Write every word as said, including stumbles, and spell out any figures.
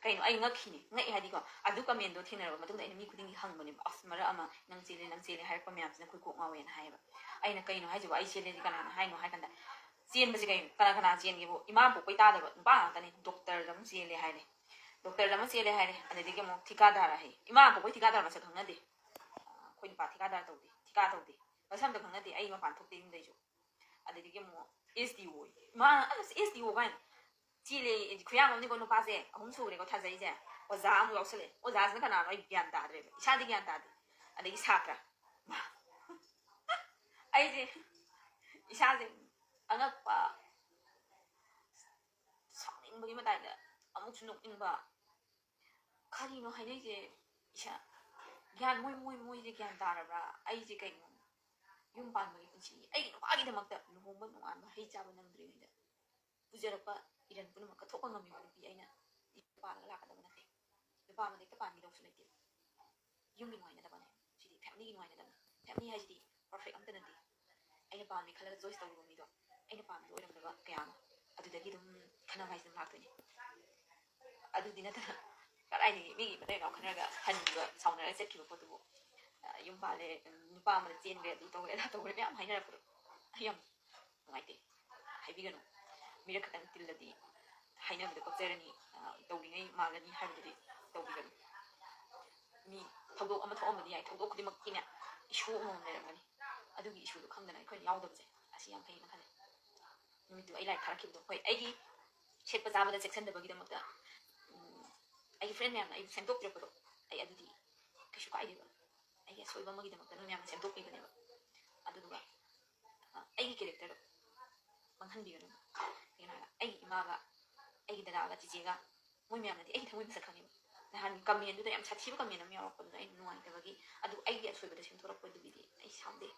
ꯀꯩꯅꯣ, ꯑꯩ ꯉꯛꯈꯤꯅꯦ꯫ ꯉꯛꯏ ꯍꯥꯏꯗꯤꯀꯣ, ꯑꯗꯨ commentꯗꯣ ꯊꯦꯡꯅꯔꯕ ꯃꯇꯨꯡꯗ ꯑꯩꯅ ꯃꯤ ꯈꯨꯗꯤꯡꯒꯤ ꯍꯪꯕꯅꯦꯕ, "ꯑꯁ, ꯃꯔꯛ ꯑꯃ ꯅꯪ ꯆꯦꯜꯂꯦ, ꯅꯪ ꯆꯦꯜꯂꯦ" ꯍꯥꯏꯔꯛꯄ ꯃꯌꯥꯝꯁꯤꯅ ꯑꯩꯈꯣꯏ ꯀꯣꯛ ꯉꯥꯎꯋꯦꯅ ꯍꯥꯏꯌꯦꯕ꯫ ꯑꯩꯅ "ꯀꯩꯅꯣ ꯍꯥꯏꯁꯤꯕꯣ? ꯑꯩ ꯆꯦꯜꯂꯦꯗꯤ ꯀꯅꯥꯅ ꯍꯥꯏꯅꯣ?" ꯍꯥꯏ ꯀꯥꯟꯗ, ꯆꯦꯟꯕꯁꯦ ꯀꯩꯅꯣ? ꯀꯅꯥ ꯀꯅꯥ ꯆꯦꯟꯒꯦꯕꯨ? ꯏꯃꯥ ꯄꯣꯛꯄꯩ ꯇꯥꯗꯕ ꯅꯨꯄꯥ ꯉꯥꯛꯇꯅꯤ꯫ Doctorꯗ ꯑꯃ ꯆꯦꯜꯂꯦ ꯍꯥꯏꯔꯦ, doctorꯗ ꯑꯃ ꯆꯦꯜꯂꯦ ꯍꯥꯏꯔꯦ, ꯑꯗꯩꯗꯒꯤ ꯑꯃꯨꯛ ꯊꯤꯀꯥꯗꯥꯔ ꯍꯥꯏ꯫ ꯏꯃꯥ ꯄꯣꯛꯄꯩ ꯊꯤꯀꯥꯗꯥꯔ ꯃꯁꯛ ꯈꯪꯅꯗꯦ꯫ ꯑꯩꯈꯣꯏ ꯅꯨꯄꯥ ꯊꯤꯀꯥꯗꯥꯔ ꯇꯧꯗꯦ, ꯊꯤꯀꯥ ꯇꯧꯗꯦ, ꯃꯁꯛ ꯑꯝꯇ ꯈꯪꯅꯗꯦ꯫ ꯑꯩ ꯃꯄꯥꯟ ꯊꯣꯛꯇꯦ ꯌꯨꯝꯗꯩꯁꯨ꯫ ꯑꯗꯩꯗꯒꯤ ꯑꯃꯨꯛ S D O, ꯏꯃꯥ, ꯑꯁ, S D O ꯀꯥꯏꯅ꯫ ꯆꯦꯜꯂꯦ, ꯈꯨꯌꯥꯝ ꯑꯃꯅꯤꯀꯣ ꯅꯨꯄꯥꯁꯦ, ꯑꯍꯨꯝ ꯁꯨꯈ꯭ꯔꯦꯀꯣ ꯊꯥꯖꯩꯁꯦ꯫ ꯑꯣꯖꯥ ꯑꯃꯨꯛ ꯌꯥꯎꯁꯜꯂꯛꯑꯦ꯫ ꯑꯣꯖꯥꯁꯤꯅ ꯀꯅꯥꯅꯣ ꯑꯩ ꯒ꯭ꯌꯥꯟ ꯇꯥꯗ꯭ꯔꯦꯕ, ꯏꯁꯥꯗꯤ ꯒ꯭ꯌꯥꯟ ꯇꯥꯗꯦ꯫ ꯑꯗꯒꯤ ꯁꯥꯇ꯭ꯔ, ꯑꯩꯁꯦ ꯏꯁꯥꯁꯦ ꯑꯉꯛꯄ, ꯁꯥꯎꯅꯤꯡꯕꯒꯤ ꯃꯇꯥꯏꯗ ꯑꯃꯨꯛꯁꯨ ꯅꯣꯛꯅꯤꯡꯕ꯫ ꯀꯔꯤꯅꯣ ꯍꯥꯏꯅꯩꯁꯦ? ꯏꯁꯥ ꯒ꯭ꯌꯥꯟ, ꯃꯣꯏ, ꯃꯣꯏ, ꯃꯣꯏꯁꯦ ꯒ꯭ꯌꯥꯟ ꯇꯥꯔꯕ꯭ꯔꯥ? ꯑꯩꯁꯦ ꯀꯩꯅꯣ? ꯌꯨꯝ ꯄꯥꯟꯕꯒꯤ ꯄꯨꯟꯁꯤ, ꯑꯩꯒꯤ ꯅꯨꯄꯥꯒꯤꯗꯃꯛꯇ ꯂꯨꯍꯣꯡꯕ ꯅꯣꯡꯉꯥꯟꯕ ꯍꯩ ꯆꯥꯕ ꯅꯪꯗ꯭ꯔꯤꯉꯩꯗ ꯄꯨꯖꯔꯛꯄ ꯏꯔꯟ ꯄꯨꯝꯅꯃꯛ ꯀꯠꯊꯣꯛꯄ ꯉꯝꯃꯤꯕ ꯅꯨꯄꯤ ꯑꯩꯅ ꯄꯥꯜꯂꯒ ꯂꯥꯛꯀꯗꯕ ꯅꯠꯇꯦ꯫ ꯅꯨꯄꯥ ꯑꯃꯗ ꯍꯦꯛꯇ ꯄꯥꯟꯈꯤꯗꯧꯁꯨ ꯂꯩꯇꯦ꯫ ꯌꯨꯝꯒꯤ ꯅꯨꯡꯉꯥꯏꯅꯗꯕꯅꯦ꯫ ꯁꯤꯗꯤ familyꯒꯤ ꯅꯨꯡꯉꯥꯏꯅꯗꯕꯅꯦ꯫ Family ꯍꯥꯏꯁꯤꯗꯤ perfect ꯑꯝꯇ ꯅꯠꯇꯦ꯫ ꯑꯩꯅ ꯄꯥꯝꯃꯤ ꯈꯜꯂꯒ choice ꯇꯧꯔꯨꯕ ꯃꯤꯗꯣ ꯑꯩꯅ ꯄꯥꯝꯃꯤꯗꯣ ꯑꯣꯏꯔꯝꯗꯕ ꯀꯌꯥ ꯑꯃ, ꯑꯗꯨꯗꯒꯤ ꯑꯗꯨꯝ ꯈꯠꯅꯕ ꯍꯥꯏꯁꯤ ꯑꯗꯨꯝ ꯂꯥꯛꯇꯣꯏꯅꯦ꯫ ꯑꯗꯨꯗꯤ ꯅꯠꯇꯅ ꯀꯗꯥꯏꯗꯒꯤ ꯃꯤꯒꯤ ꯃꯇꯩ ꯃꯅꯥꯎ ꯈꯠꯅꯔꯒ ꯍꯟꯈꯤꯕ, ꯁꯥꯎꯅꯔꯒ ꯆꯠꯈꯤꯕ ꯄꯣꯠꯇꯨꯕꯨ, ꯑ, ꯌꯨꯝ ꯄꯥꯜꯂꯦ, ꯅꯨꯄꯥ ꯑꯃꯗ ꯆꯦꯟꯈ꯭ꯔꯦ, ꯑꯗꯨ ꯇꯧꯔꯦ, ꯑꯗꯥ ꯇꯧꯔꯦ ꯃꯌꯥꯝ ꯍꯥꯏꯅꯔꯛꯄꯗꯣ ꯑꯩ ꯌꯥꯝ ꯅꯨꯡꯉꯥꯏꯇꯦ꯫ ꯍꯥꯏꯕꯤꯒꯅꯨ꯫ ꯃꯤꯔꯛ ꯈꯛꯇꯪ ꯇꯤꯜꯂꯗꯤ ꯍꯥꯏꯅꯕꯗ ꯀꯛꯆꯔꯅꯤ, ꯑ, ꯇꯧꯔꯤꯉꯩ ꯃꯥꯜꯂꯅꯤ ꯍꯥꯏꯕꯗꯨꯗꯤ ꯇꯧꯕꯤꯒꯅꯨ꯫ ꯃꯤ ꯊꯧꯗꯣꯛ ꯑꯃ ꯊꯣꯛꯑꯝꯕꯗꯤ ꯌꯥꯏ, ꯊꯧꯗꯣꯛ ꯈꯨꯗꯤꯡꯃꯛꯀꯤꯅꯦ issue ꯑꯃꯃꯝ ꯂꯩꯔꯝꯒꯅꯤ꯫ ꯑꯗꯨꯒꯤ issueꯗꯣ ꯈꯪꯗꯅ ꯑꯩꯈꯣꯏꯅ ꯌꯥꯎꯗꯕꯁꯦ ꯑꯁꯤ ꯌꯥꯝ ꯐꯩꯌꯦꯅ ꯈꯜꯂꯦ꯫ ꯅꯨꯃꯤꯠꯇꯨ ꯑꯩ ꯂꯥꯏꯔꯤꯛ ꯊꯥꯔꯛꯈꯤꯕꯗꯣ, ꯍꯣꯏ, ꯑꯩꯒꯤ ꯁꯦꯠꯄ ꯆꯥꯕꯗ ꯆꯦꯛꯁꯤꯟꯗꯕꯒꯤꯗꯃꯛꯇ, ꯎꯝ, ꯑꯩꯒꯤ friend ꯃꯌꯥꯝꯅ ꯑꯩꯕꯨ ꯁꯦꯝꯗꯣꯛꯄꯤꯔꯛꯄꯗꯣ ꯑꯩ ꯑꯗꯨꯗꯤ ꯀꯩꯁꯨ ꯀꯥꯏꯗꯦꯕ꯫ ꯑꯩꯒꯤ ꯑꯁꯣꯏꯕ ꯑꯃꯒꯤꯗꯃꯛꯇ ꯅꯣꯏ ꯃꯌꯥꯝꯅ ꯁꯦꯝꯗꯣꯛꯄꯤꯕꯅꯦꯕ꯫ ꯑꯗꯨꯗꯨꯒ, ꯑ, ꯑꯩꯒꯤ characterꯗꯣ ꯃꯥꯡꯍꯟꯕꯤꯒꯅꯨ꯫ ꯀꯩꯒꯤꯅꯣ ꯍꯥꯏꯔꯒ ꯑꯩꯒꯤ ꯏꯃꯥꯒ, ꯑꯩꯒꯤ ꯗꯗꯥꯒ, ꯆꯤꯆꯦꯒ, ꯃꯣꯏ ꯃꯌꯥꯝꯅꯗꯤ ꯑꯩꯒꯤ ꯊꯃꯣꯏ ꯃꯁꯛ ꯈꯪꯉꯦꯕ꯫ ꯅꯍꯥꯟ commentꯗꯨꯗ ꯌꯥꯝ ꯁꯥꯊꯤꯕ comment ꯑꯃ ꯌꯥꯎꯔꯛꯄꯗꯨꯗ ꯑꯩꯅ ꯅꯨꯡꯉꯥꯏꯇꯕꯒꯤ, ꯑꯗꯨ ꯑꯩꯒꯤ ꯑꯁꯣꯏꯕꯗ ꯁꯦꯝꯗꯣꯔꯛꯄꯗꯨꯒꯤꯗꯤ ꯑꯩ ꯁꯥꯎꯗꯦ꯫